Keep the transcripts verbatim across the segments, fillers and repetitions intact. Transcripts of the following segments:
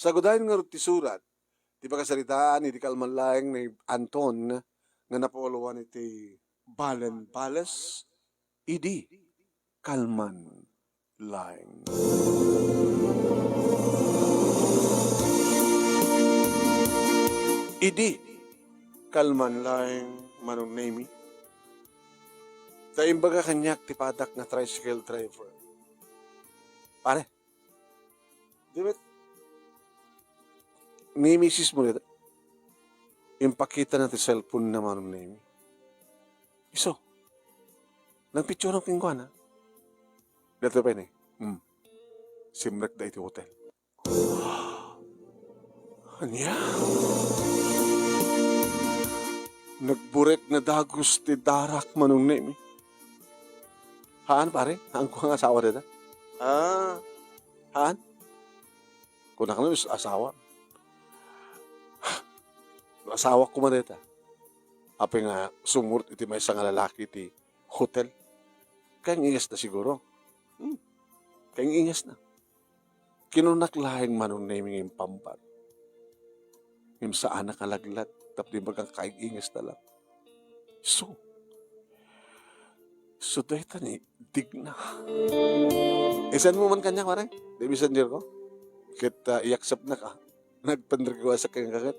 Sagudayen ngarud ti surat, ti pakasaritaan idi kalman laeng ni Anton nga napauluan iti balen bales, idi kalman laeng. Idi kalman laeng, Manong Nemi, ta imbaga kaniak ti padak nga tricycle driver. Pare, di met, ni misis mo dita, impakita na ti cellphone na, Manong Nemi. Isu, nagpicture kenkuana. Dito pa ini. Hmm. Simrek da iti hotel. Ania? Nagburek nga dagus ti darak, Manong Nemi. Haan, pare? Haan ko nga asawa dita? Ah, haan? Kunak no is-, asawa. No asawa ko man dita. Apay nga sumurot iti maysa nga lalaki ti hotel. Kay ingasda siguro. Hmm. Kay ingasda. Kinunak laeng, Manong Nemi, nga impambar. Ngem saanak a laglag, tapno imbaga nga kaig-ingasda lang. So, so dayta ni Digna. Isenmo man kaniak, pare? Di messenger ko? Ket, ah, i-accept na ka. Nag-friend request ka ket.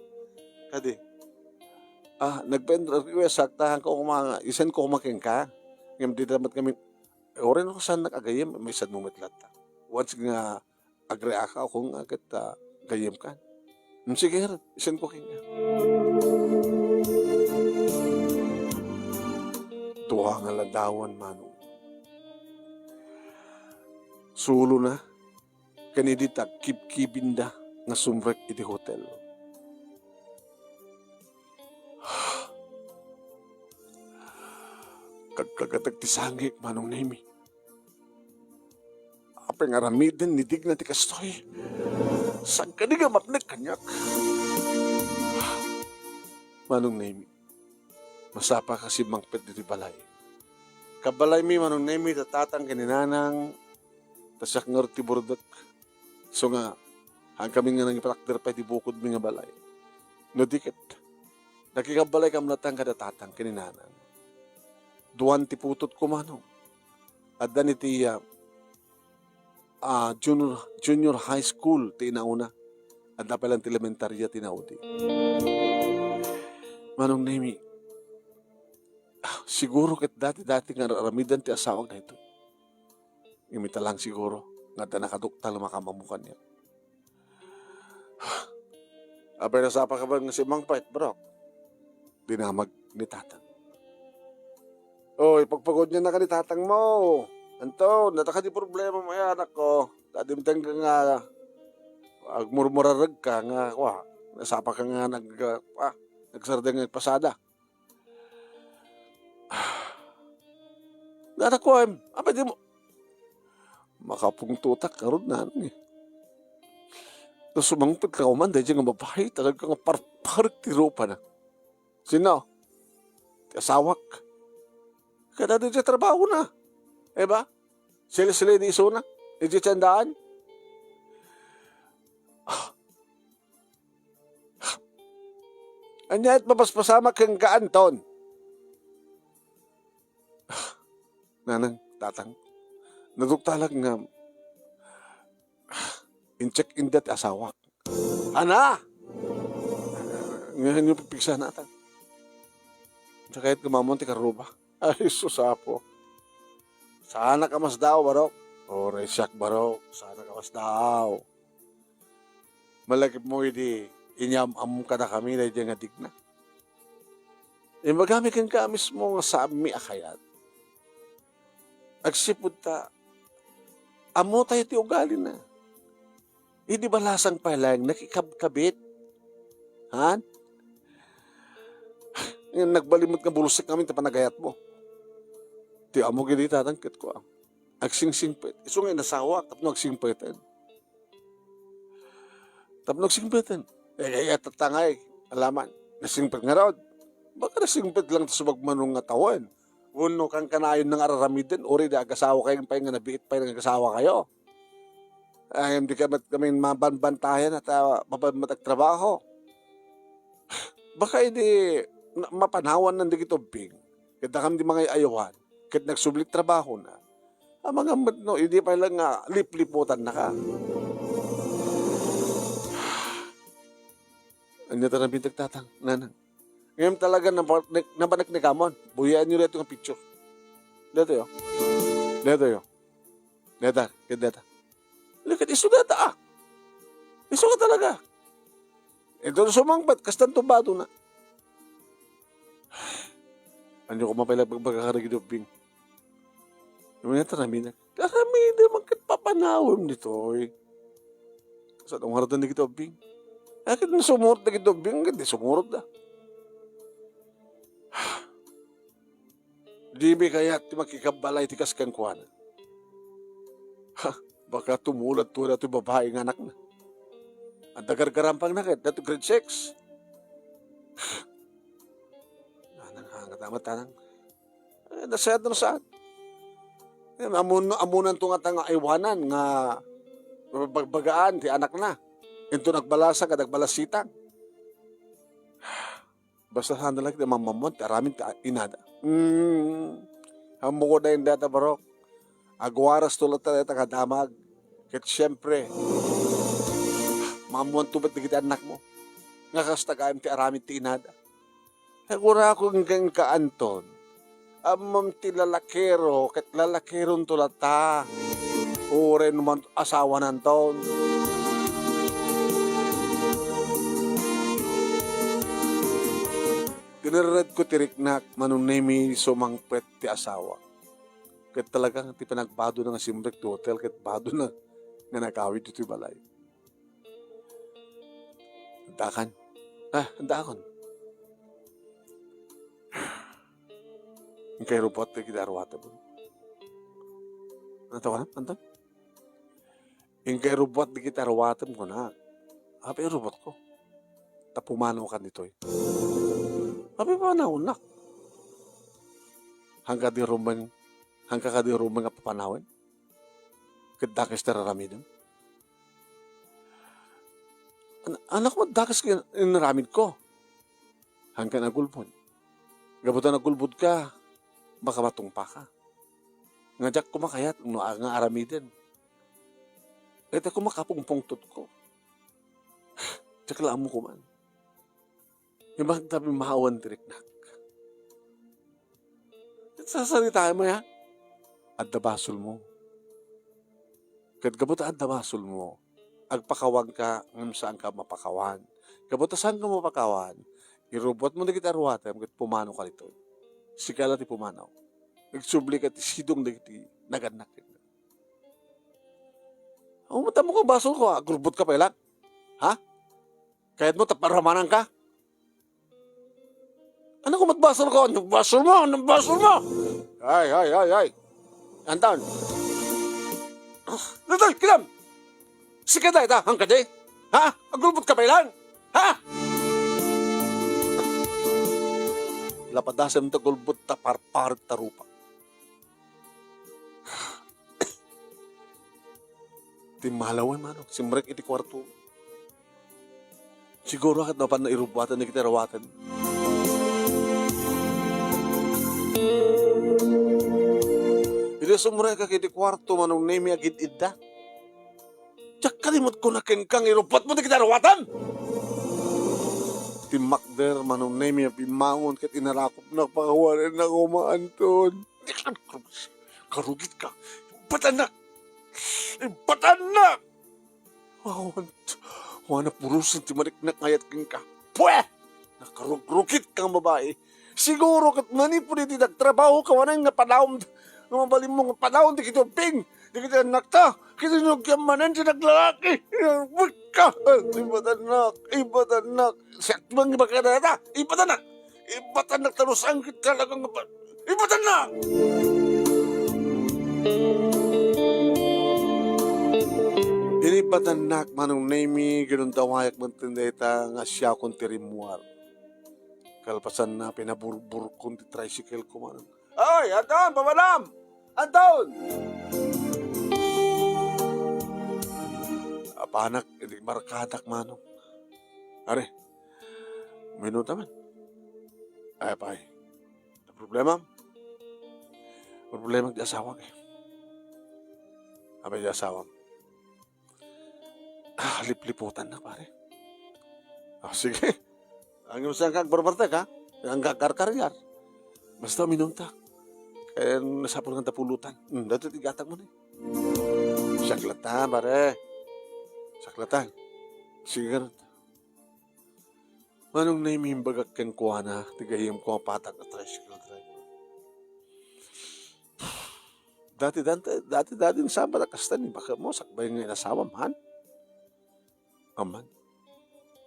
Kadi. Ah, nag-friend request ka, ta ko kuma, isend ko kuma kenka. Ngem dita met kami, uray no saan nagagayyem, maisenmo met latta. Once nga agreak ka, ako nga ket, ah, gayyem ka. Hmm, sige, ngarud, isend ko kenka. Dua nga ladawan, Manong. Sulo na. Ken idi ta kibkibinda nga sumrek iti hotel. Kagkagatek ti sangik, Manong Nemi. Apay nga aramiden ni Digna ti kastoy? Saan kadi nga mapnek kaniak? Manong Nemi, masapa ka simmangpet ditoy balay. Kabbalaymi, Manong Nemi, ta tatang ken ni nanang, ta siak ngarud ti burdek. Isu nga, haan kami nga nangipatakder pay ti bukodmi nga balay. No di ket, nakikabbalay kam latta kada tatang ken ni nanang. Duan ti putotko, Manong. Adda ni ti, ah, ah, junior, junior high school ti inauna. Adda pay lang ti elementarya ti naudi. Manong Nemi, ah, siguro ket dati-dati nga ar-aramiden ti asawak daytoy. Ngem ita lang siguro nga adda nakaduktal makaammo kaniak. Apay, nasapa ka ba nga simmangpet, bro? Dinamag ni tatang. Oy, pagpagudyan na ka ni tatang mo. Anton, nata ka di problema mo, ay, anak ko. Tadimteng ka nga agmurmurarag ka nga, wa, nasapa ka nga nag, ah, nagsardeng nga nagpasada. Nana ko, em, apay di mo, makapungtotak karod, nanang, eh. No sumangpet ka man, daydi nga babai, talaga nga parparek ti rupana. Sino? Ti asawak. Kada di trabaho na. Eh ba? Sila-sila di isuna. Di tiyandaan. Ah. Ania it mapaspasamak kenka, Anton? Nanang, tatang, naduktalak nga in-check-in da ti asawak. Ana? Ngayon yung pagpigsa natan. Sakit kumamon ti karuba. Ay, sus, Apo. Sana ka mas daaw, barok. Oray siak, barok. Sana ka mas daaw. Malagip mo idi inyam-am kadakami daydiay nga Digna. Imbagami kenka a mismo nga saanmi a kayat. Agsipud ta, ammotayo ti ugalina. Idi balasang pay laeng nakikabkabit. Han? Nagbalimot nga bulsek amin ti panagayatmo. Ti ammok idi tatang ket kua. Agsingsingpet. Isu nga inasawa, tapno agsingpeten. Tapno agsingpeten. Eh, eh, eh, tatangay, alaman. Nasingpet ngarud. Baka nasingpet lang ta subagmanong nga tawen. Wenno kankanayon nga ar-aramiden, uray di agasawa kayo, pay nga nabiit pay nga agasawa kayo. Ay, di ka met kami mabanbantayan at, ah, mapan met agtrabaho. Baka idi na-, mapanawan nan dagiti ubbing. Ket dakam di mangay-ayawan. Ket nagsubli trabahona. Amangan met no, idi pay lang nga lipliputannaka. Ania ta nabitak, tatang, nanang? Ngem talaga, napa-, napaneknekamon. Buyaenyo daytoy nga picture. Daytoy, oh. Daytoy, oh. Dayta, ket dayta. Ket isu dayta, ah. Isu nga talaga. Ito sumangpet, kastanto badona. Ania koma pay la agbagbagak kadagiti ubbing? Ania ta nabitak? Aramidem man ket papanawem ditoy. Saan a ngarud dagiti ubbing? Ay, ket no sumurot dagiti ubbing, ket di sumurotda. Dimi kayat ti makikabbalay ti kas kenkuana. Ha, baka tumulad to daytoy babai nga anakna. Adda gargarampangna ket, daytoy grade six. Anang hangat amat, anang. Eh, nasayat no saan. Eh, amun-, amunanto ngata nga aywanan nga bagbagaan ti anakna. Inton agbalasang ket agbalasitang. Basta saan da laeng ti mammamuan ti aramid ti inada. Hmm. Ammok dayta, barok. Agwarasto latta dayta nga damag. Ket siempre, mammamuanto met dagiti annakmo. Nga kasta gayam ti aramid ti inada. Agurako kenka, Anton. Ammom ti lalakero ket lalakeronto latta. Uray no man asawananton. Ginerredko ti riknak, Manong Nemi, sumangpet ti asawa. Ket talaga ti panagbadona nga simrek ti hotel ket badona nga nagawid ditoy balay. Addakan. Ah, addakan. Inkay rubuat dagiti aruatem. Ano to, ano? Ano to? Inkay rubuat dagiti aruatem, kunak. Apay rubuatko? Ta pumanaw kan ditoy. Apay panawennak? Hangka di rumen, hangka kadi rumen nga papanawen? Ket dakes ti raramidem? An-, anak mo, dakes ken inaramidko. Hangkan agulbod. Gapu ta nagulbodka, baka matungpaka. Nga diak koma kayat no a-, nga aramiden. Ket koma kapungpungtotko. Diak la ammo koman. Imbag ta pimmawan ti riknak. Sasaritaem aya? Adda basolmo. Ket gapu ta adda basolmo, agpakawanka ngem saanka mapakawan. Gapu ta saanka mapakawan, irubuatmo dagiti aruatem ket pumanoka ditoy. Sika la ti pumanaw. Agsublika ti sidong dagiti nagannak. Ammom ta no basolko, agurbotka pay laeng. Ha? Kayatmo ta paramananka? Ano ko matbasol ko? Ano basol mo? Ano basol mo? Ay, ay, ay, ay. Anton. Daytoy, kidam! Sika dayta, hangkadi? Ha? Agulbot ka pay laeng? Ha? Lapadasem ta gulbot ta parparet ta rupa. Ti malawen, manong, simrek iti kuarto. Siguro ket napanna irubuatan dagiti aruaten. Idi sumrekak iti kuarto, Manong Nemi, agid-idda. Diak kadi met kuna kenka nga irubuatmo dagiti aruaten! Timmakder, Manong Nemi, a bimmangon ket inarakopnak, pakawanennak koma, Anton. Karugitka. Ibatannak! Ibatannak! Awan, awan a purosen ti mariknak nga ayat kenka. Pweh! Nakarugrugitka nga babai. Siguro ket manipud iti nagtrabaho ka manen nga padaom, nga mabalinmo nga padaom dagiti ubbing, dagiti annakta, ket inugyan manen ti naglalaki. Ibatannak! Ibatannak! Siak ti mangibagada dayta! Ibatannak! Ibatannak ta no saan ket talaga nga ba-, ibatannak! Inibatannak, Manong Nemi, ginundawayak met dayta nga siakon ti rimmuar. Kalpasanna, pinaburburkon ti tricycle ko, manong. Ay, Anton, papadam! Anton! panak iti barkadak, manong. Are, uminomta man. Ay, apay. Problema? Problema ti asawak, eh. Apay ti asawam? Ah, lipliputanna, pare. Ah, sige. Ngem saan ka agbarbartek, ha? Saan ka agkarkariar? Basta uminomta. Kaya masapul nga ta pulutan. Hmm, daytoy ti gatangmo, eh. Siak latta, pare. Siak latta. Sige, garot. Manong Nemi, imbagak kenkuana, ti gayyemko a patak a tricycle driver. Dati, dati, dati, dati, saan ba ta kasta ni baketmo, sakbay nga inasawam, han? Aman.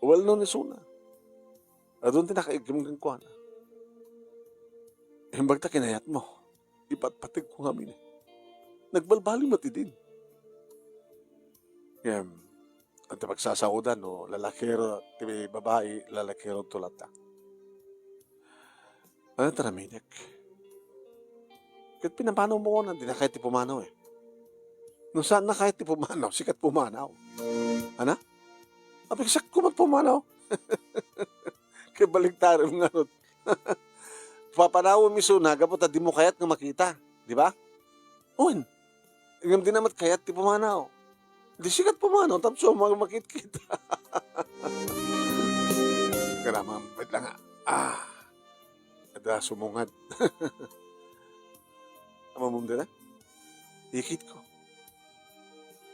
Well known isuna. Adun ti nakaiggem kenkuana. Imbag ta kinayatmo, ipatpategko ngamin. Nagbalbaliw met idin. Ngem, adda pagsasaodan no lalakero ti babai, lalakero to latta. Ano ti aramidek? Ket pinapanawmo koma, dina kayat ti pumanaw, eh. No saanna kayat ti pumanaw, sika ti pumanaw. Ana? Apay, siak koma ti pumanaw. Ket baliktarem ngarud. Papanawem isuna gapu ta dimo kayat nga makita, di ba? Wen, ngem dina met kayat ti pumanaw. Di sika ti pumanaw, tapno sumangpet makitkit. Kailangan, wait lang, ah. Ah, adda sumungad. Ammom dita? Ikitko.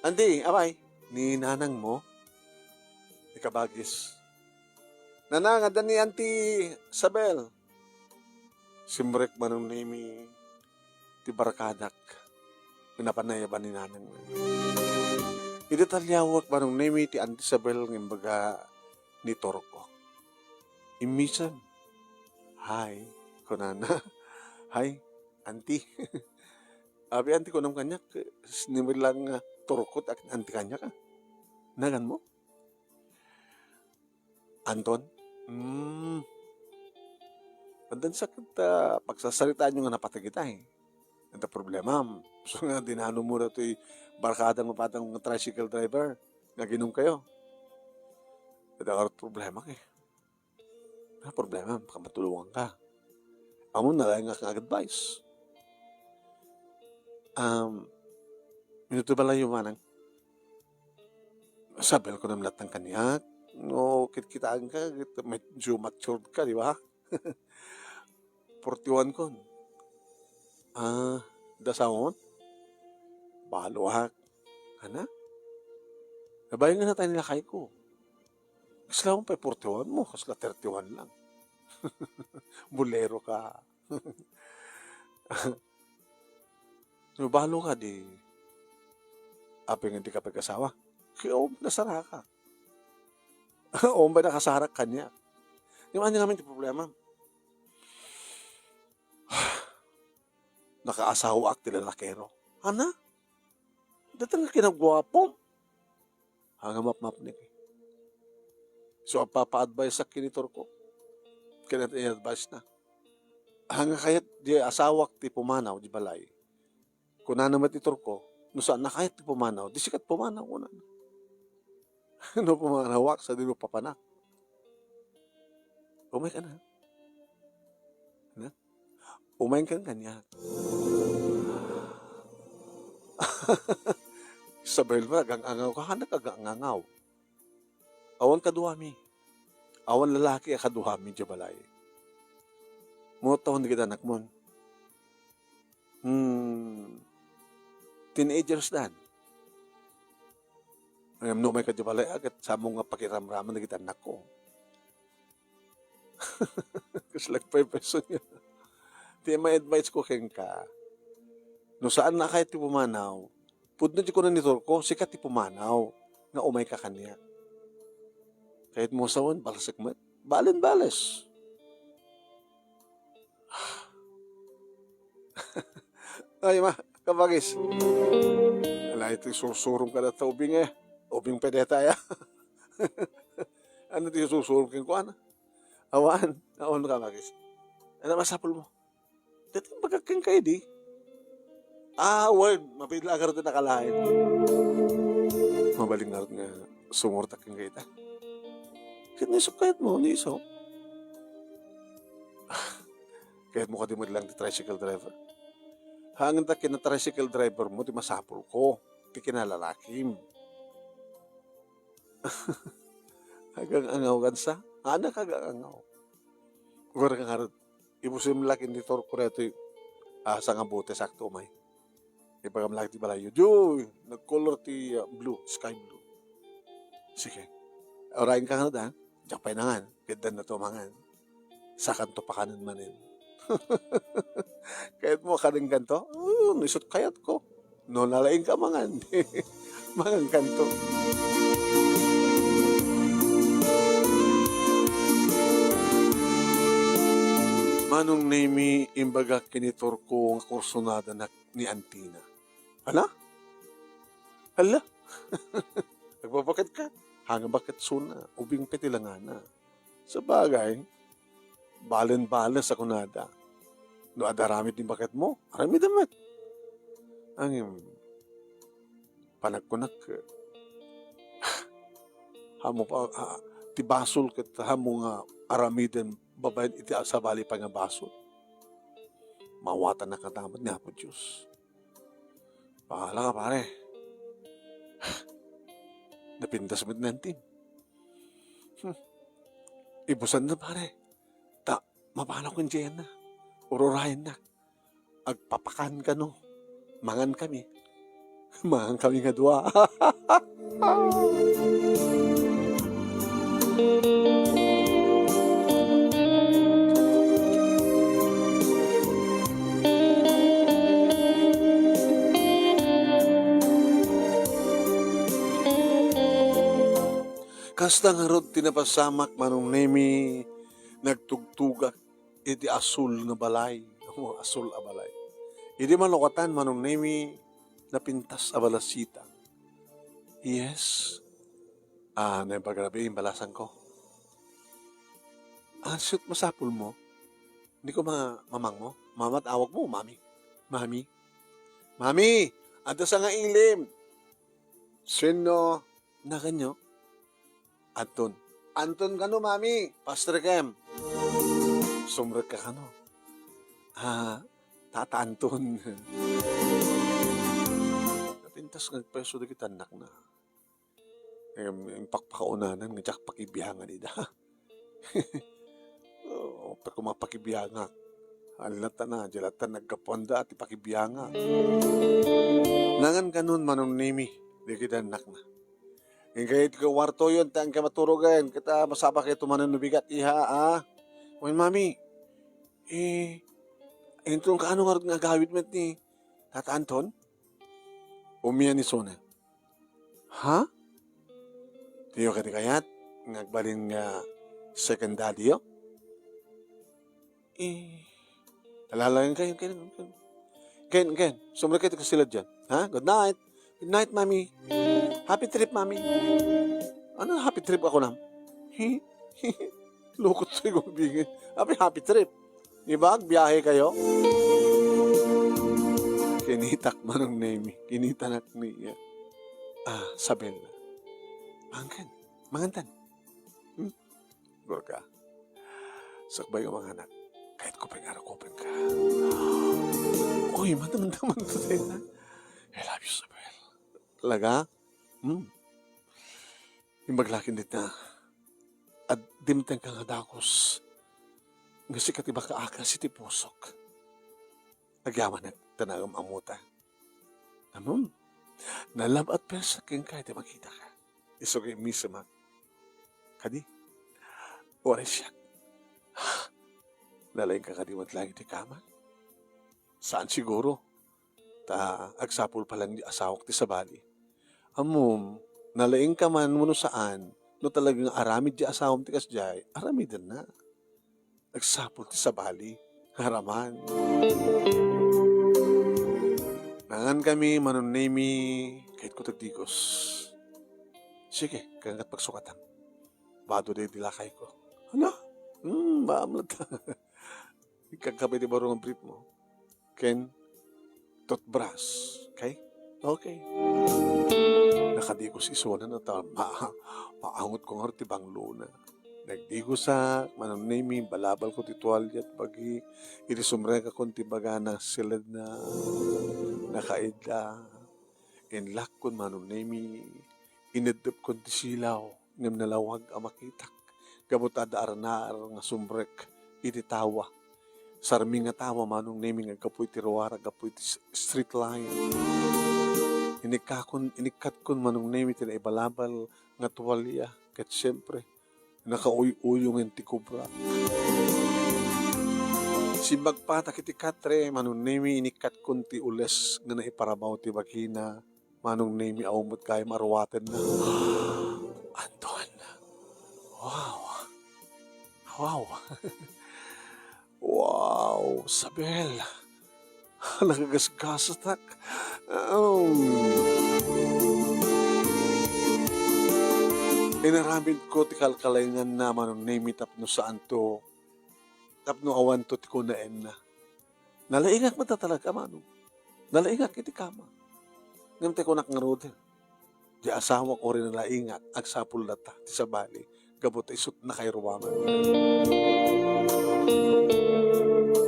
Anti, apay, ni nanangmo, ni kabagis. Nanang, adda ni Auntie Isabel. Simrek Manong Nemi ti barkadak nga napan nayaban ni nanangna. Idi taliawek, Manong Nemi, ti Auntie Isabel nga imbaga ni Torko. Immisem, "Hi," kunana. "Hi, Auntie." Abi, Auntie, kunam kaniak, s-, ni lang nga Torko ti ak-, Auntie kaniak, ah. Naganmo? Anton? Hmm. Addan sa ket, ah, pagsasaritaanyo nga napateg itay. Adda problemam. So nga, dinanomo datoy barkadam a patang nga tricycle driver nga aginumkayo. Adda ka problema, eh. Ah, problema, baka matulungan ka. Ammom, nalaing nga advice. Um, minuto balayo, manang. Isabel, kunam latta kaniak, no, kitkitaenka, medyo matured ka, di ba? Forty-one kon. Ah, dasawon? Baloak. Ana? Nabay nga natay ni lakayko. Kasla pay forty-one mo, kasla thirty-one lang. Bolero ka. No, balo ka, di, apay nga di ka pag-asawa? Kaya, o, nasaraka. O, ba nakasarak kaniak? Yung ano naman ti problema? Nakaasawaak ti lalakero. Ana? Dati nga kinagwapo. Haan nga mapmapnek. So, agpapa-advise-ak ken ni Torko. Ken i-advise na. Haan nga kayat di asawak ti pumanaw di balay. Kunana met ni Torko, no saanna kayat ti pumanaw, di sika ti pumanaw, kunana. No pumanawak, sadino papanak? Umay ka na. Na? Umayen ka kaniak. Isabel, agang-angaw ka, hanak agang-angaw. Awan kaduami. Awan lalaki a kaduami diay balay. Mao ta awan dagiti anakmon. Hmm. Teenagers dan. Ngem no umay ka diay balay, a, ket saanmo nga pakiramraman dagiti anakko. Kasla pay peso niya. Ti ma-advise ko kenka, no saanna kayat ti pumanaw, pudno ti kuna ni Torko, sika ti pumanaw nga umay ka kaniak. Kayatmo sawen, balsek met. Balen bales. Ay, ma, kabagis. Ala, iti sursurom kada ta ubing, eh. Ubing pay dayta, ya. Ano ti sursurom kenkuana? Awan, awan, kabagis. Ano masapul mo? Dati bagak kenka idi. Ah, word, mapila ka rito nakalain. Nagbalin ngarud nga sumurot kenka ita. Ket no isu kayatmo, no isu. Kayatmo kadi met lang ti tricycle driver? Haangen ta ken a tricycle driver mo ti masapulko, ti kinalalakim. Agang-angaw kansa? Anak, agang-angaw. Uray ka ngarud, ibusim la ken ti turko daytoy, ah, sangabote, sakto umay. Ipagam la ti balayyo. Diyo, nag-color ti, ah, blue, sky blue. Sige. Urayen ka ngarud, ha? Diak pay nangan. Ket dannato mangan. Sakanto pakanen manen. Kayatmo a kanen kanto? Oo, no isut kayatko. No nalaing ka mangan, mangan kanto. Manong Nemi, imbagak ken ni Turko nga kursunadanak ni Antina. Ana? Hala? Agbabaket ka? Hanga baket suna, ubing pay ti langana. Sabagay, balen-bales a kunada. No adda aramid ti baketmo, aramidem met. Ngem, panagkunak, haanmo pa, a, ti basol ket haanmo nga aramiden babaen iti sabali pay nga basol. Mawatannak katamet ni Apo Dios. Bahala ka, pare. Napintas met ni Antin. Hmm. Ibusanna, pare. Ta, mapanawko ken Jenna. Ururayennak. Agpapakan kano. Mangan kami. Mangan kami nga dua. Kasta ngarud ti napasamak, Manong Nemi, nagtugtugak iti asul nga balay. O, asul a balay. Idi malukatan, Manong Nemi, napintas a balasitang. Yes. Ah, naimbag rabii, imbalasanko. Ah, sut masapulmo? Diko ma-, mamangmo? Mama, tawagmo, Mami. Mami. Mami, adda sangailim. Sino? Naganyo? Anton. Anton kano, Mami? Pastrekem. Sumrekka kano? Ah, Tata Anton. Napintas nga agpayso dagiti annakna. Em, impakpakaunanan nga diak pakibiangan ida. Oo, apay koma pakibiangak. Ania latta na, diay latta naggapuanda ti pakibiangak. Nangan kanon, Manong Nemi, dagiti annakna. Inkay iti kuartoyo, ta inkay maturogen, ket, ah, masapulkayo manen no bigat, iha, ah. Wen, Mami, eh, inton kaano ngarud nga agawid met ni Tata Anton? Umian isuna. Ha? Diyo kadi kayat nga agbalin nga second daddy yo? Eh, alalayan kayo, kayo, kayo. Ken, Ken, sumrekkayo iti kasilad diay. Ha? Good night. Good night, Mami. Happy trip, Mami. Ano happy trip a kunam? Lukot toy gumabingin. Happy, happy trip. Di ba? Agbiahe kayo? Kinitak, Manong Nemi. Kinitanak ni, ah, Sabel. Angkan. Mangantan. Hmm? Gorka. Sakbay nga manganak. Kayatko pay nga arakupenka. Uy, madamdaman to din, ha? I love you, Sabel. Talaga? Hmm. Imbag la ken dita, dimtengka nga dagus, nga sika ti makaagas iti pusok. Agyamanak ta naam-ammota. Ammom, nalab-at pay kenka iti makitaka. Isu nga immisemak. Kadi, uray siak. Nalaingka kadi met laeng iti kama? Saan siguro. Ta agsapul pay laeng di asawak ti sabali. Ammom, nalaingka man wenno saan, no talaga nga aramid di asawam ti kasdiay, aramidenna. Agsapul ti sabali. Aramidem. Nangan kami, Manong Nemi, kayatko ti agdigos. Sige, kayatka ti pagsukatam. Bado daydi lakayko. Hala? Hmm, maamlat. Ikkakkabay ti baro nga brief mo. Ken toothbrush. Okay? Okay. Nadigos isuna no ta ma-, maangotko ngarud ti banglona. Nagdigosak, Manong Nemi, balabalko ti tualia ti bagik. Idi sumrekakon ti bagana, siledna, nakaidda. Inlakkon, Manong Nemi, ineddepkon ti silaw, ngem nalawag a makitak. Gapu ta adda arnar nga sumrek iti tawa. Sarmi nga tawa, Manong Nemi, nga aggapu iti ruar, aggapu iti s-, street light. Inikkakon, inikkatkon, Manong Nemi, ti naibalabal nga tualia, ket siempre, nakauy-uyongen ti kubra. Simmagpatak iti katre, Manong Nemi, inikkatkon ti ules nga naiparabaw ti bagina, Manong Nemi, awan met gayam aruatenna. Anton. Wow. Wow. Wow, Sabel. Nakagasgasatak. Um. Inaramidko ti kalkalainganna, Manong Nemi, tapno saanto, tapno awanto ti kunaenna. Nalaingak met talaga, Manong. Nalaingak iti kama. Ngem ti kunak ngaruden, di asawak uray nalaingak, agsapul latta ti sabali, gapu ta isut' nakairuangan.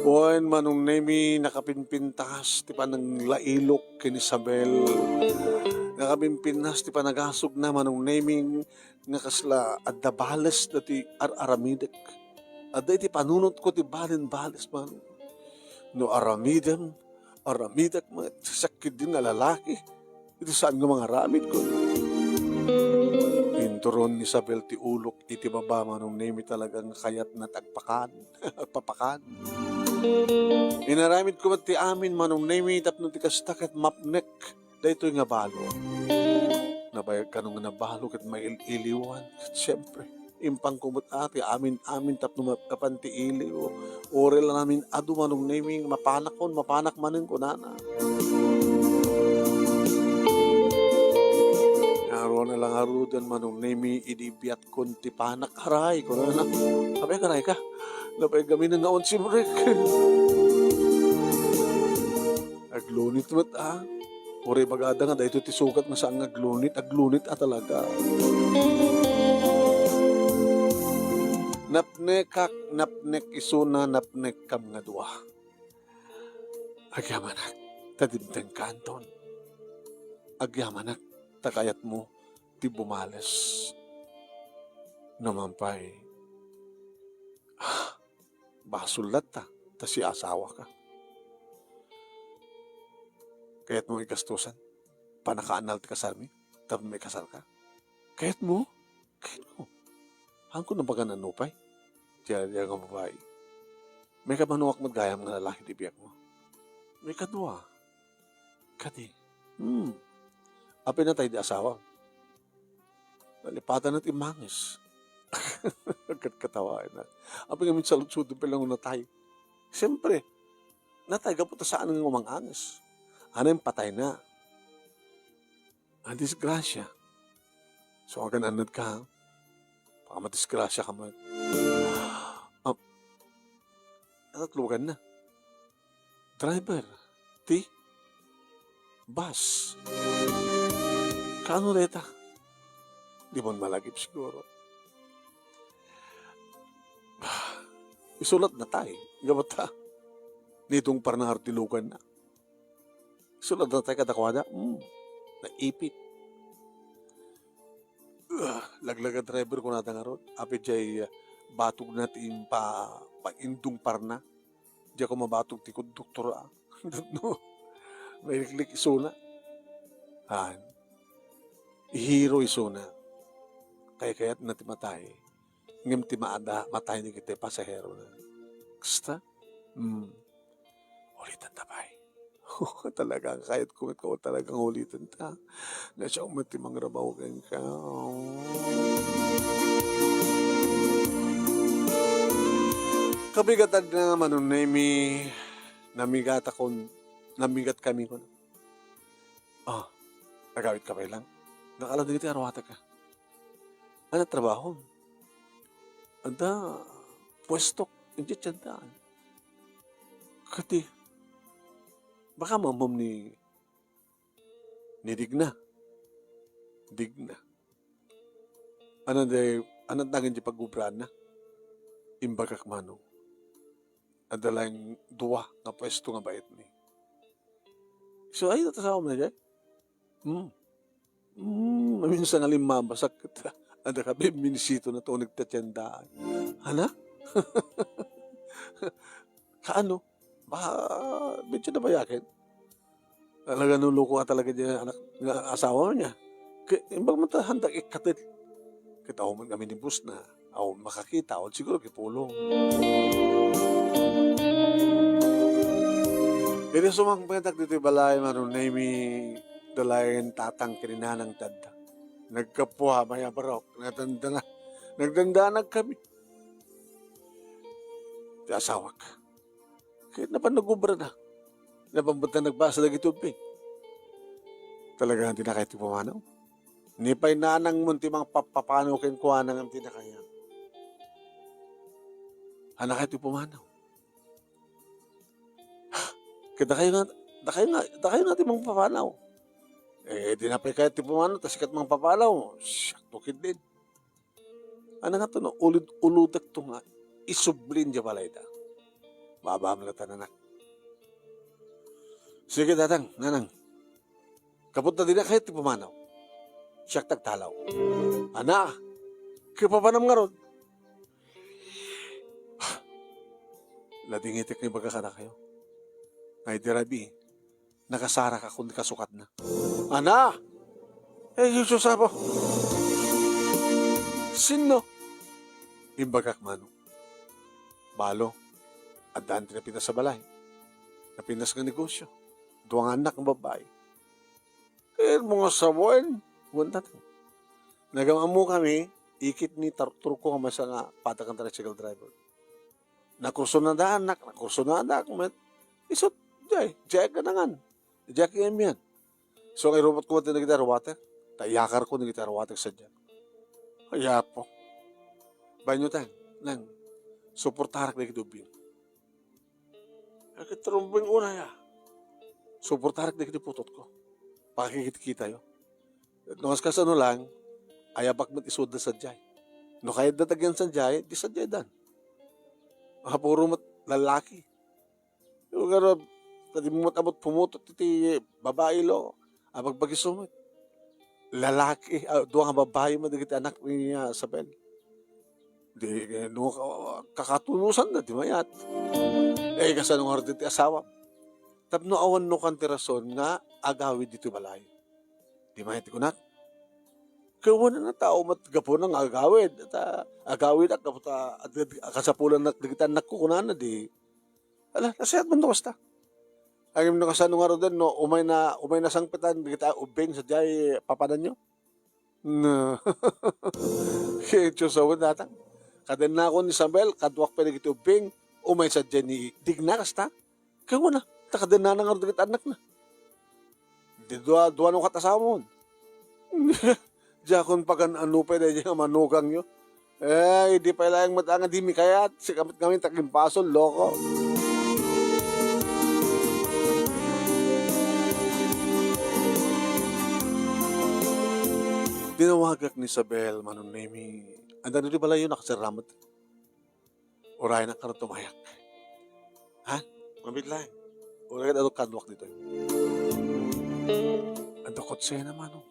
Wen, Manong Nemi, nakapimpintas ti pananglailok ken Isabel. Nakapimpintas ti panagasugna, Manong Nemi, nga kasla adda bales dati ar-aramidek. Adda iti panunotko ti balen bales, Manong. No aramidem, aramidek met, siak ketdi nga lalaki. Iti saan nga mangaramid, kun. Inturon ni Isabel ti ulok iti baba, Manong Nemi, talaga nga kayatna ti agpakan. Agpapakan. Inaramidko met ti amin, Manong Nemi, tapno ti kasta ket mapnek daytoy nga balo. Nabayag kano nga nabalo ket mail-iliwan. Ket siempre, impangko met a ti amin-amin tapno makapan ti iliw. Uray la namin adu, Manong Nemi, mapanakon, mapanak manen, kunana. Aruana la ngaruden, Manong Nemi, idi biatkon ti panak, aray, kunana. Apay, aray ka? Napay gamin nga awan simrek. Aglunit met a. Uray bagada nga daytoy ti sukat nga saan nga aglunit, aglunit a talaga. Napnekak, napnek isuna, napnekkam nga dua. Agyamanak, ta dimtengka, Anton. Agyamanak, ta kayatmo ti bumales. Naman pay, ah, basol latta, ta siasawaka. Kayatmo igastusan, panakaannal ti kasarmi, tapno maikasarka? Kayatmo? Kayatmo? Haanko nabagan a nupay ti aya nga babai. Maikamanuak met gayam nga lalaki ti biagmo. Maikadua, kadi, hmm, apay natay di asawam? Nalipatan ti mangis. Agkatkatawaennak. Apay ngamin saludsodem pay lang natay? Siyempre, natay gapu ta saan nga umang-angis. Ania, patayna. A disgrasya. So, agan-annadka, ha? Baka madisgrasyaka met. Ah, natlugan na. Driver ti bus. Kaano dayta? Di man malagip siguro. Isulat natay. Gapu ta, nidungparna ngarud ti luganna. Isulat natay kadakuada. Hmm. Naipit. Ah, laglagan driver, kunada ngarud. Apay diay, ah, batogna ti impa-, paindungparna. Diak mabatog ti konduktor, ah. No, mailiklik isuna. Ah, ihiro isuna. Kaykayatna ti matay. Ngem ti maada, matay dagiti pasaherona. Kasta? Hmm. Ulitenta pay. Talaga, kayatko met ko talagang ulitenta. Nga siak met ti mangrabaw kenka. Kabigatanna, Manong Nemi, namigatakon, namigatkami, kun. Ah, agawidka pay lang. Nakaala dagiti aruatek, ah. Ania trabahom? Adda puestok, idiay tienda. Kadi, baka ammom ni, ni Digna. Digna. Ano di, ano nangin di paggubraanna? Imbagak, Manong. Adda laeng dua nga puesto nga baetmi. So, ay, tatasawam na dyan? Hmm. Hmm, maminsan nga limmabasak ket adda ka bimbinisito na tuneg ti tiendaan. Ana? Kaano? Ba, medyo nabayaken. Talaga no loko ka talaga di anak nga asawa niya. Kay imbag man ta handak ikkated. Ket awan man kami ni boss na. Awan makakita, awan siguro kipulong. Iti sumangpetak ditoy balay, Manong Nemy, dalayen tatang ken nanang ti adda. Nagkapuha, may abarok, nadandana. Nagdandanag kami. Ti asawak. Ket napan nagubra na. Napan met nagbasa dagiti ubbing. Talaga nga dinakay ti pumanaw. Ni pay nanang mo ti mangpapapanaw kenkuana ngem dinakay. Hanakay ti pumanaw. Ket dakay nga, dakay nga, dakay nga ti mangpapanaw. Eh, di na pay kayat ti pumanaw, ta sika ti mangpapanaw. Siak to ketdin. Ano nga to, no? Ulud-uludek to nga isublin di balayda. Babam la ta, nanak. Sige, tatang, nanang. Kapot na dinakay ti pumanaw. Siak ti agtalaw. Ana, kapapanam ngarud. Ladingitek nga ibaga kadakayo. Ay, di rabii. Nakasarak a kun kasukatna. Ana! Eh, Jesus, Apo! Sinno? Imbagak, Manong. Balo, addaan ti napintas a balay. Napintas nga negosio. Dua nga annak nga babbai. Kayatmo nga sawen? Wen tatang. Nagam-ammo kami, ikit ni tar-, turko nga maysa nga padakan tricycle driver. Nakursunada annak, nakursunada ak met. Isut, jay, jay ganangan. Jay kayamian. So, nga irumot ko met dagiti aruatek. Ta iyakar ko dagiti aruatek sadiay. Ay, Apo. Bain yo, Tang, Nang, suportarak dagiti ubbing. Dagiti ubbing unay, a. Suportarak dagiti putotko. Pakikitkitayo. No, kas-, kasano lang, ayabak met isudda sadiay. No kayatda tagian sadiay, di sadiaydan. Apuro met lalaki. Yung garud, kadi mo met abot pumutot iti babai, lo. Abagbagi sumet. Lalaki, ah, dua nga babai met dagiti anak ni, ah, Isabel. Di, eh, no, ka-, kakatunosan na, di mayat. Eh, kasano nga ti asawa? Tapno awan no kan ti rason nga agawid ditoy balay. Di mayat ti kunak. Kawana na tao met gapuna nga agawid. Ta, agawid ak, gapu ta, ad-, ad-, kasapulan na, dagiti anak ko, kunana, di. Ala, nasayaat man no kasta. Ay, no kasano nga ruden, no, umay na, umay na sangpetan, dagiti ubbing, sadiay papananyo. No. Kay Diyos, awan datang. Kadennakon ni Isabel, kaduak pay dagiti ubbing, umay sadiay ni Digna, kasta. Kay kuna, ta kadennana ngarud dagiti annakna. Di dua, dua no kat-, asawamon. Diakon pagan-ano pay daydiay nga manugangyo. Eh, di pay laeng met nga di mi kayat, sika met ngamin ti agimbasol, loko. Tinawagak ni Isabel, Manong Nemy. Anda no di balayyo, nakaserra met. Uray na kano tumayak. Ha? Mabit lang. Uray na kaduak ditoy. Adda kutsena, Manong.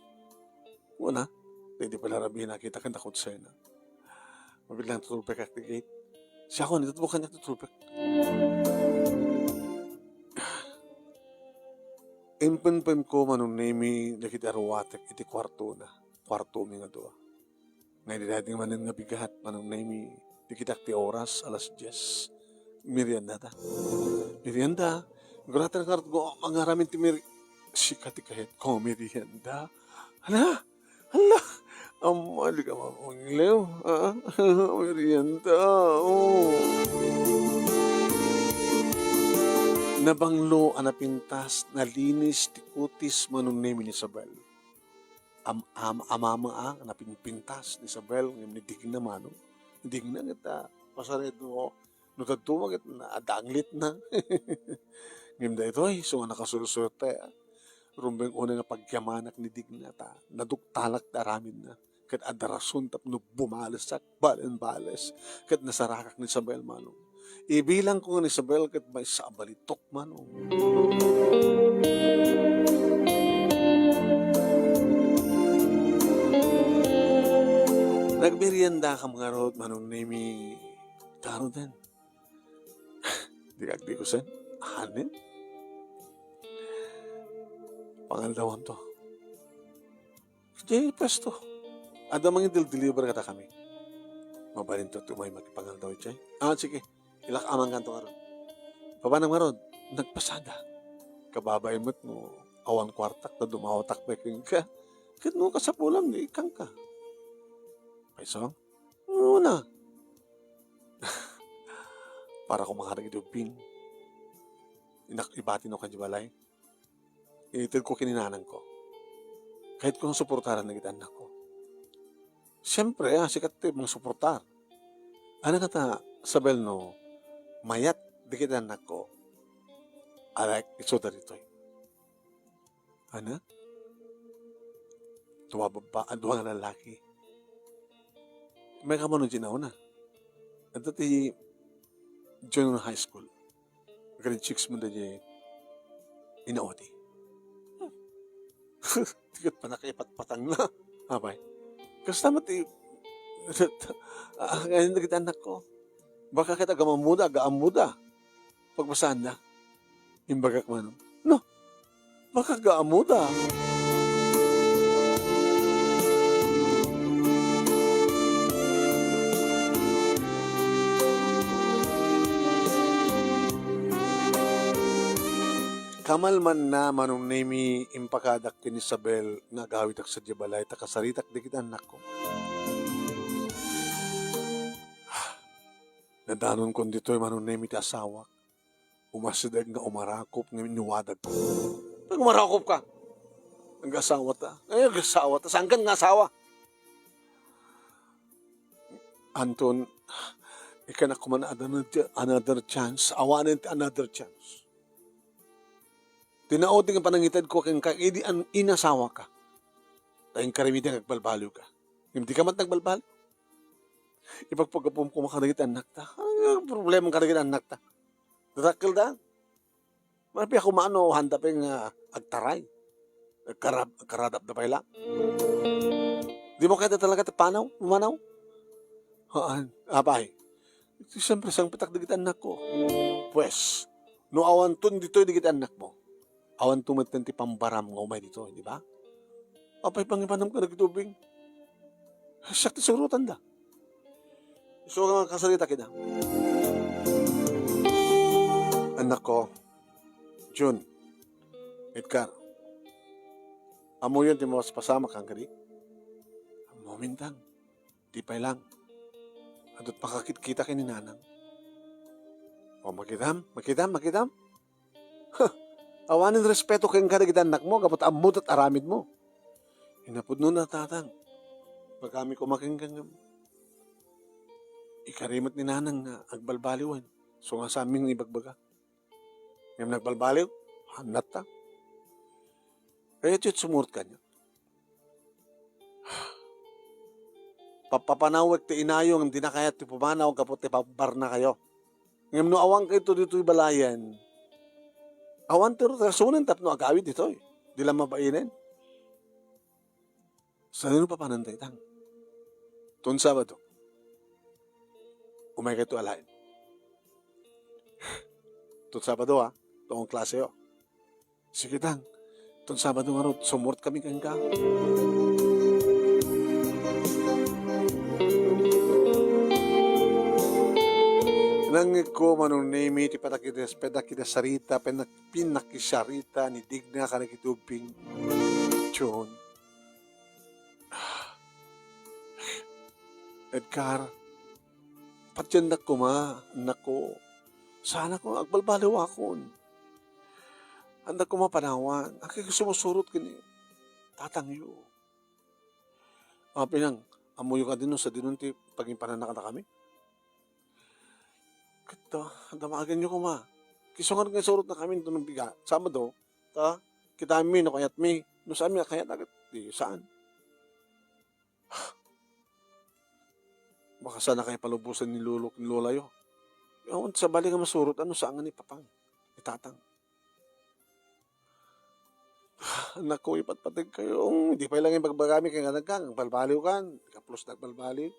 Kuna, di, di pala rabii nakita kan da kutsena. Mabit lang, tutulpek ak ti gate. Siakon, itutubukan niya tutulpek. Impenpen ko, Manong Nemy, dagiti aruatek iti kuartona. Kuartomi nga dua. Nga idi daydi manen nga bigat, Manong Nemy, di kitak ti oras, alas dies. Merienda ta. Merienda. Guratan nga rutgo, mangaramin ti meri-, sika ti kayat ko, merienda. Hala? Hala? Amma, di ka mapangliw, ha? Merienda, oh. Nabanglo a napintas, nalinis ti kutis, Manong Nemy, ni Isabel. Am-, am-, amama a napinpintas ni Isabel ngem ni Digna, Manong. Ni Digna ket, ah, masarayaw no, no dadduma ket na-, adda anglitna. Ngem daytoy, isu nga nakasursuerte, ah. Rumbeng unay nga pagyamanak ni Digna ta naduktalak ti aramidna, ket adda rason tapno bumalesak, balen-bales, ket nasarakak ni Isabel, Manong. Ibilangko nga ni Isabel ket maysa a balitok, Manong. Nagmeriendakam ngarud, Manong Nemi, karoden. Di kagdikusen? Anen? Pangaldawanto. Diay puesto. Adda mangidel-deliver kadakami. Mabalinto ti umay makipangaldaw idiay. Ah, sige. Ilak-amankanto ngarud. Papanam ngarud, nagpasada. Kababay met no awan kuartak ta dumawtak pay kenka. Ket no kasapulam, ni ikkanka. Payso? Una. Para ko makadagiti ubbing. Inak-, ibatino kadi balay. Itedko ken ni nanangko. Kayatko nga suportaran dagiti annakko. Siempre, ah, sika ti mangsuportar. Ania ngata, Isabel, no mayat dagiti annakko, alek, isuda ditoy. Ania? Dua babba-, ah, dua nga lalaki. May kamano di nauna. Adda ti junior high school. Grade six man da di inaudi. Ti ket panakaipatpatangna. Apay. Kasta met ti, ah, ngayon dagiti annakko. Baka ket agamammoda, agaammoda. Pagbasaanna. Imbagak man, no? Baka agaammoda. Kamalmanna, Manong Nemi, impakadak ken ni Isabel nga agawidak sadiay balay ta kasaritak dagiti annakko. Nadanonkon ditoy, Manong Nemi, ti asawak. Umasideg nga umarakop nga innuwadag. Umarakop ka? Ag-asawa ta. Ay, ag-asawa ta. Saan ka nga asawa? Anton, ikanak man another, another chance. Awanen ti another chance. Tinaudi nga panangitedko kenka, idi an-, inasawa ka. Ta inkarem idi nga agbalbaliw ka. Ngem di ka met nagbalbaliw. Ipagpagapum koma kadagiti annakta. Ano nga problema kadagiti annakta? Dadakkel da. Manapiak koma no, handa pay nga agtaray. Agkarab-, agkaradapda pay la. Di mo kayat talaga ti panaw, pumanaw? Haan, apay. Iti siyempre, sangpetak dagiti annakko. Pues, no awanton ditoy dagiti annakmo, awanto metten ti pambaram nga umay ditoy, di ba? Apay pangipanam kadagiti ubbing? Siak ti surotanda. Isu nga kasarita kida. Annakko, Jun, Edgar, ammoyon ti mapaspasamak kan kadi? Ammomin, Tang. Di pay lang. Adut pakakitkita ken ni nanang. O, makitam, makitam, makitam. Huh! Awanen respeto kenka dagiti annakmo gapu ta ammo ti aramidmo. Inapudno na, Tatang. Bagami koma kenka ngem ikari met ni nanang nga agbalbaliwen. Isu nga saanmi nga ibagbaga. Ngem nagbalbaliw, hannatta. Kayatyo ti sumurot kaniak. Papapanawek ti inayo ngem dina kayat ti pumanaw gapu ti pabbarnakayo. Ngem no awankayto ditoy balayen, awan ti rasonen tapno agawid ditoy. Di la mabainen. Sadino papananta, Tang? Ton Sabado, umaykayto alaen. Ton Sabado, ha? Ton klaseyo. Sige, Tang. Ton Sabado ngarud, sumurot kami kenka. Nangngegko, Manong Nemi, ti padakidas-, padakidasarita, pinak-, pinakisarita ni Digna kadagiti ubbing. Jun. Edgar, patiendak koma, annakko. Saanak nga agbalbaliwakon. Adda koma panawan. Agsusurot ken ni tatangyo. Apay nang, ammoyo kadi no sadino ti pagimpanan kadakami? Ket, ah, damagenyo koma. Isu nga surotnakami ton biga, Sabado, ta, Kitaenmi no kayatmi. No saanmi a kayat, agad, di saan. Baka saan a kayo palubosan ni lolo ken lolayo. Awan sabali nga masurot no saan nga ni Papang, ni Tatang. Anak ko, ipatpateg kayo. Di pay lang ibagbagami kay nga nagkang, balbaliw kan. Kaplos nagbalbaliw.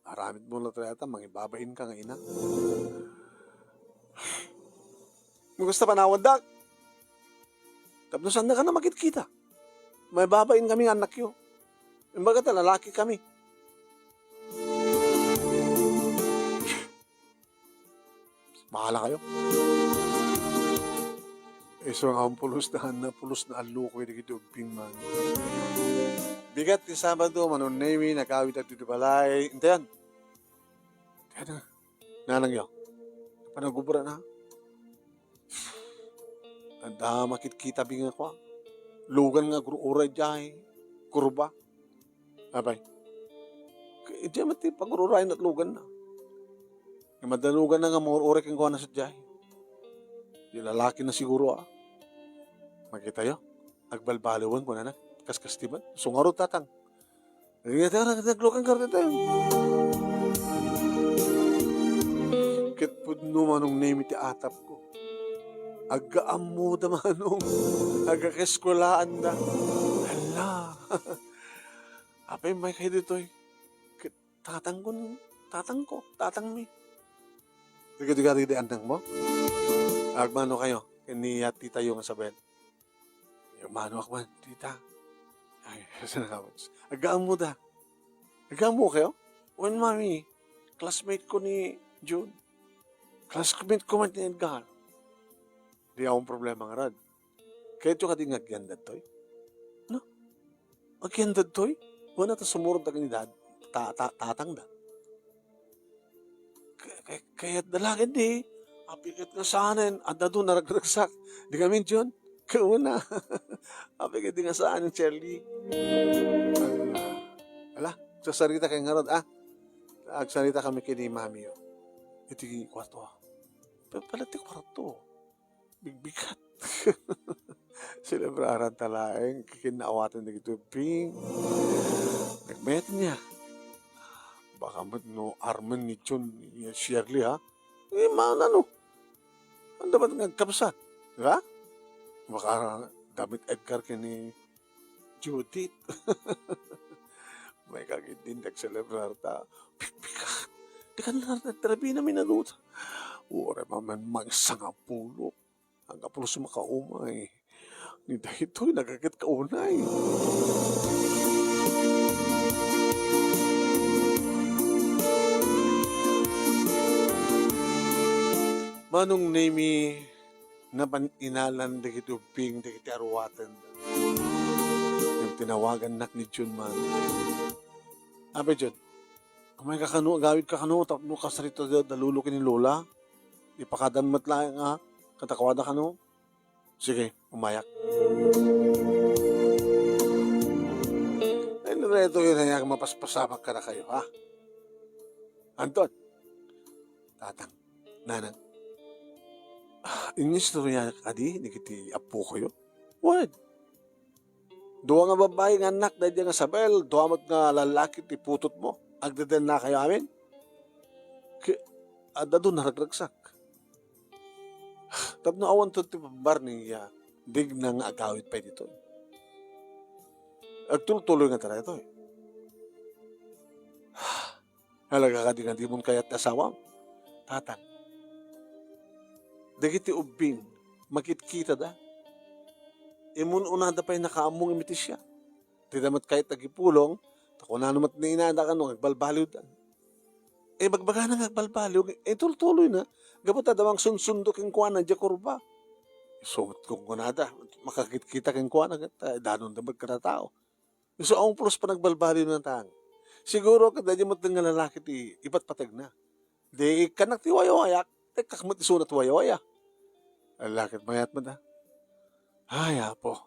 Aramid mo la tayo ata, mangibabain ka nga ina. Gusto panawandak. Tapno saan na ka na makitkita? May babain kami nga annakyo. Imbaga ta lalaki kami. Bahala kayo. Isu nga pulos na, na pulos na alluko dagiti ubbing man. Bigat ti Sabado, Manong Nemi, nagawid dagiti balay. Intayan. Kaya na, nanangyo. Panagubra na. Adda makitkita bi nga kua. Lugan nga agruray diay kurba. Apay. Idiay met ti pagruray na lugan na. Nga madalugan na nga mangururay kenkuana sadiay. Di lalaki na siguro, ah. Makitayo. Agbalbaliwen kunana. Kaskasti met. Sungarod, Tatang. Agingga tayo, nag-, naglukan ka rito tayo. Ket pudno Manong Nemi ti atapko. Aggaammoda, Manong. Agkaeskuelaanda. Hala. Apay, may kayo ditoy. Ket tatangko, tatangko, tatangmi. Diga, diga, diga, andang mo? Agmano kayo, ken ni titayo nga Isabel. Agmanoak man, tita. Ay, saan ka, Max? Aggaammoda. Aggaammo kayo? Wen, mami, classmate ko ni Jun. Classmate ko man ni Edgar. Di akong problema nga rad. Kayatyo kadi nga agyan dagitoy? No? Agyan dagitoy? Wen, ta sumurot da ken ni dad-, ta-, ta-, tatang da. Kay-, kay-, kayat da la ket di, apay ket nga saanen, adda do naragragsak. Di kami, John? Kauna. Apay ket di nga saanen, Charlie. Ala, sarsarita kay ngarud, ah. Agsarita kami ken ni mami, oh. Iti kuarto, ah. Pa-, pala ti kuarto. Bigbigat. Selebraranta laeng, kikinnaawatan dagiti ubbing. Nagmayat niya. Baka met no armen ni John, ni Shirley, ha? Eh, maano, no? Anda met nga agkabsat? Di ba? Baka damit Edgar ken ni Judith. May kagidin nagselebrar ta. Bigbigat. Di ka na nagtrabi na minanuta. Uray man mangsangapulo. Ang kapulos makaumay. Ni daytoy nagaket kaunay. Manong Nemi, napan inalan dagiti ubbing dagiti aruaten. Ngem tinawagannak ni Jun man. Apay Jun, umayka kano, agawidka kano, tapno kasarita da, da lolo ken ni lola. Ipakadam met laeng a, kadakuada kano. Sige, umayak. Ay, no, daytoy nga mapaspasamak kadakayo, ha? Anton, Tatang, Nanang, ah, inistorya kadi dagiti appokayo? Wen. Dua nga babbai nga annak daydi nga Isabel, dua met nga lallaki ti putotmo. Agdedennakayo amin? Ki-, adda do naragragsak. Tapno awan to ti pambar ni, ah, Digna nga agawid pay ditoy. Agtultuloy nga daytoy. Talaga kadi nga dimon kayat ti asawam? Tatang, dagiti ubbing, makitkitada. Imun-unada pay nakaammong iti siak. Dida met kayat agipulong, ta kunana met ni inada kano nga agbalbaliwda. Eh, bagbagana nga agbalbaliw, eh, tultuloyna. Gapu ta adda mangsunsundo kenkuana, diay kurba. Isu met kunkunada, makakitkita kenkuana, ket, eh, danonda met kada tao. Isu a pulos panagbalbaliw na tang. Siguro, ket daydi met nga lalaki ti ipatpategna. Di ikkannak ti wayawayak, tekkak met isuna ti wayawaya. Ala ket mayat met, a. Ay, Apo,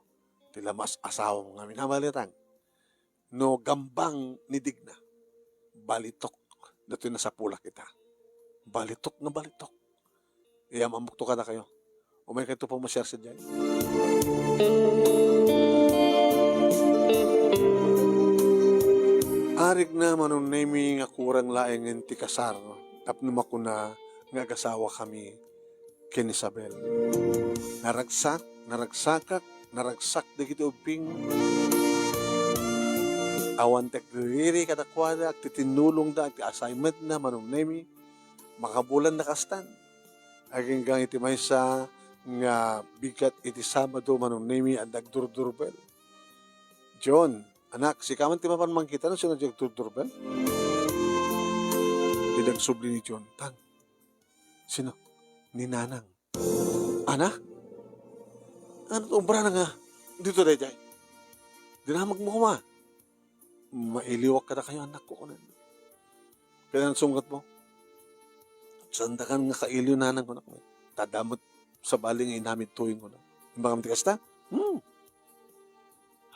ti lamas asawam nga minamaliatang. No gambang ni Digna, balitok datoy nasapulak ita. Balitok nga balitok. Iyam-ammokto kadakayo. Umaykayo pamasiar sadiay. Arigna, Manong Nemi, nga kurang laengen ti kasar tapno makuna nga agasawakami ken Isabel. Naragsak, naragsakak, naragsak dagiti ubbing. Awan ti agririri kadakuada, agtitinnulongda, ti assignmentna, Manong Nemi. Makabulan na kastan. Aginggang iti maysa nga bigat iti Sabado, Manong Nemi, adda agdurdurbel. John, anak, sika man ti mapan mangkita no sino ti agdurdurbel? Idi agsubli ni John, Tang, sino? Ni Nanang. Ana? Ano ti ubrana nga dito daydiay? Dinamagmo koma. Mailiwak kadakayo, annakko, kunan. Kaya ang sungkat mo? Sandakan nga kailiw, Nanang, kunak. Ta adda met sabali nga inamid tuing, kunak. Imbagam ti kasta? Hmm.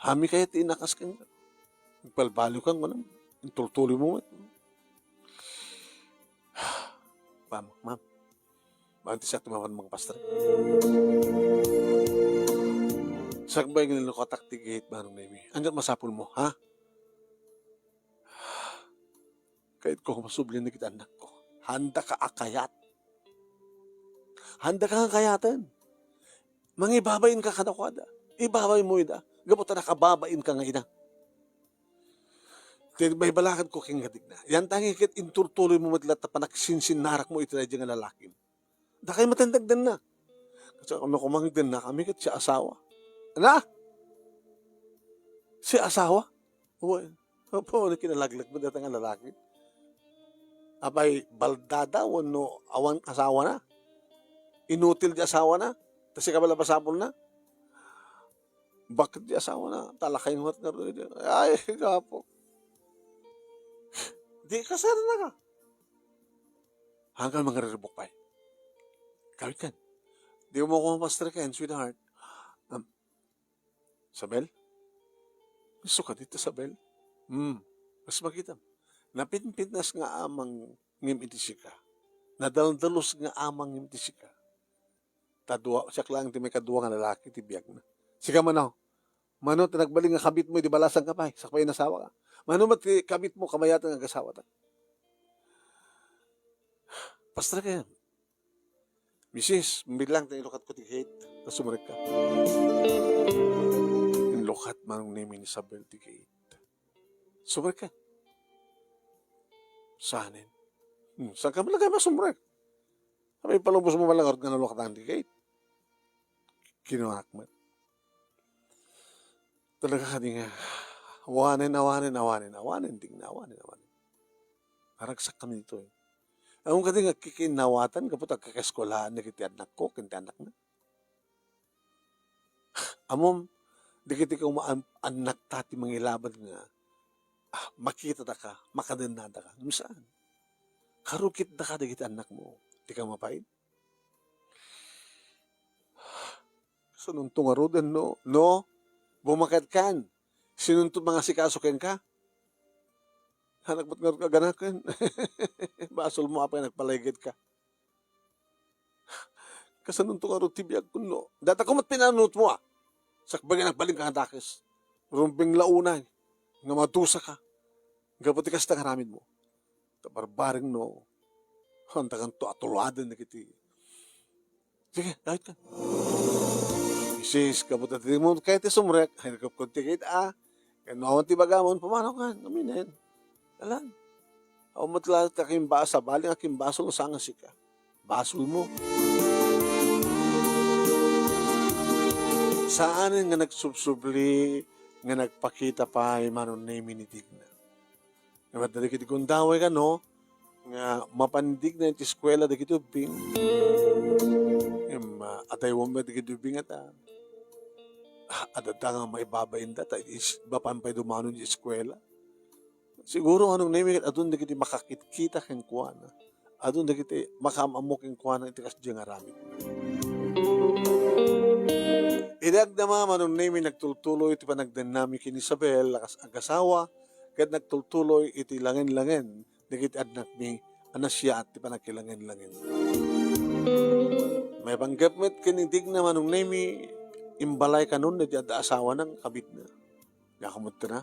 Hami kayat ti inakas ken agbalbaliw kan, kunak. Intultuloy mo met. Ma'am, ma'am. Ma'am, ti siak ti mapan mangpastor. Sakbay nga nilukatak ti gate, Manong Nemi. Ania ti masapul mo, ha? Kayatko nga masubli dagiti annakko. Handaka a kayat. Handaka nga kayaten. Mangibabainka kadakuada. Ibabaymo ida. Gapu ta nakababainka nga ina. Ti balbalakadko ken gadigna. Yantangay ket inturtuloymo met latta panagsinsinnarakmo iti daydiay nga lalakim. Dakay met ti agdenna. Ket no koma nga agdenna, kami ket siak asawa. Ana? Siak asawa? Wen. Apo, no kinalaglag met dayta nga lalaki. Apay, baldada wenno awan asawana? Inutil ti asawana? Ta sika met la masapulna? Baket ti asawana, talakay met ngarud. Ay, gapu. Di kasarnaka. Hangkan mangariribuk pay. Kawit kan. Di mo ko mapastor ken, sweetheart. Um, Sabel? Isu ka dita, Sabel? Hmm. Kas makitam. Napinpintas nga amang ngem iti sika. Nadaldalos nga amang ngem iti sika. Ta dua, siak laeng ti maikadua nga lalaki ti biagna. Sika mano, mano ti nagbalin nga kabitmo idi balasangka pay, sakbay inasawaka? Mano met ti kabitmo kabayatan nga agasawata? Pastor ken, Misis, mabillang ta inlukatko ti gate, ta sumrekka. Inlukat Manong Nemi ni Isabel ti gate. Sumrekka. Saanen? Hmm, saanka met la nga masumrek? Apay, ipalubosmo man la ngarud nga nalukatan ti gate? Kinunak met. Talaga kadi nga, awanen, awanen, awanen, awanen, digna, awanen, awanen. Naragsakkami ditoy. Ammom kadi nga agkikinnawatan gapu ta agkakaeskuelahan dagiti annakko ken ti annakna. Ammom, dagiti kuma-, an-, annakta ti mangilaban nga, ah, makitadaka, makadennadaka. Ngem saan? Karukitdaka dagiti annakmo. Dika mapaid? Kasanonto ngaruden, no? No? Bumaketkan. Sinonto mangasikaso kenka? Anak met ngarud nga aganaken. Basolmo apay nagpalaygedka. Kasanonto ngarud ti biagko, no? Dayta koma met pinanunotmo, a. Sakbay nga nagbalinka nga dakes. Rumbeng la unay nga madusaka. Gapu ti kasta nga aramidmo. Ta barbareng no, handakanto a tuladen dagiti. Sige, dawitkan. Misis, gapu ta dimo kayat ti sumrek, ay, nagkupkod ti gate, a. Ken no awan ti bagamon, pumanaw kan, aminen. Alan. Awan met la ti akimbasa, bali nga akimbasol, saan nga sika. Basolmo. Saanen nga nagsubsubli nga nagpakita pay Manong Nemi ni digna. Ngem adda dagiti gundaway kano nga mapan digna iti eskuela dagiti ubbing. Ngem, ah, adaywan met dagiti ubbing ata, ah, adda nga maibabainda ta is-, mapan pay dumano iti eskuela. Siguro, Manong Nemi, ket adun dagiti makakitkita kenkuana. Adun dagiti makaam-ammo kenkuana iti kasdiay nga aramid. Idi agdama, Manong Nemi, nagtultuloy ti panagdennami ken Isabel a kas-, agasawa, ket nagtultuloy iti langen-langen dagiti annakmi a nasayaat ti panagkilangen-langen. Maipanggep met ken ni Digna, Manong Nemi, imbalay kanon daydi adda asawana nga kabitna. Nga kumudtana,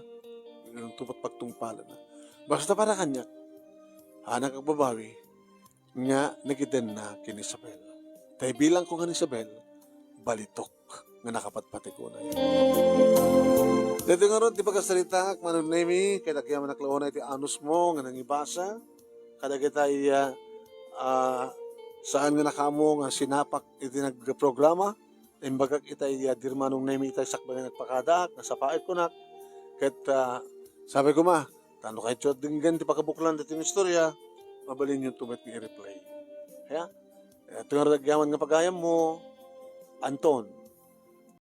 nagtupot pagtungpalanna. Basta para kaniak, anak agbabawi, nga nagitenna ken Isabel. Tay bilang ko nga ni Isabel, balitok nga nakapatpateg unay. Daytoy ngarud ti pagasaritaak, Manong Nemi, ket agyamanak la unay ti anusmo nga nangibasa kadagitay, ah, ah, saan nga nakaammo nga sinapak iti nagprograma. Imbagak itay, ah, di Manong Nemi itay sakbay nga nagpakadaak, nasapaek kunak. Ket, ah, sabi ko, "Ma, tano kayto denggen ti pakabuklan daytoy nga istorya, mabalinyo to met nga i-replay." Ya? Ito nga agyaman nga pagayammo, Anton,